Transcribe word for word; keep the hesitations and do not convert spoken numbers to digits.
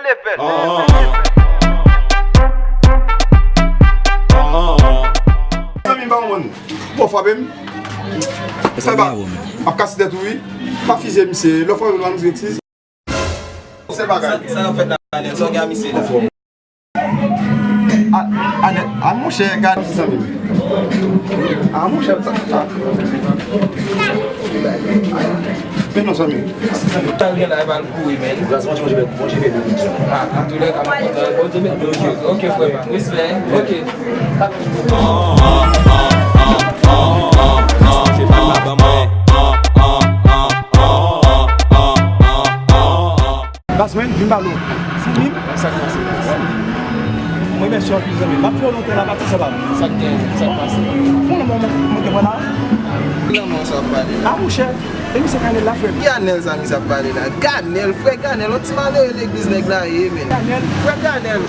Zanmi m pa konprann. Bon, frape m. Sa ba. Ap kase tèt ou, wi. Pa fize misye. Lè w frape m, pa nou eskiz. Se bagay. Sa, sa yo fèt la, Anèl, sa w gen a misye la? A, Anèl, a monchè, gade zanmi m. A monchè, sa, sa. Men non, zanmi m. Sa l gen la, e pa l kouri, men. Gras, manje, manje, manje, manje. A, an tou lè ka, Bondye mèt nou. Ok, ok, frè pa m. Respè. Ok. Baz mwen, vin pale w. Zanmi m. Sa k pase? Mwen remèsye w anpil, zanmi m. M ap fè w lontan la, pati sa pa. Sa k gen? Sa k pase? Bon, lanmò mwen, mwen te pran la. Ki lanmò sa w ap pale la? A, monchè, e misye Kanèl la, frè m. Ki Anèl sa misye ap pale la? Ganèl, frè Ganèl, yon ti malere legliz nèg la ye, men. Ganèl. Frè Ganèl.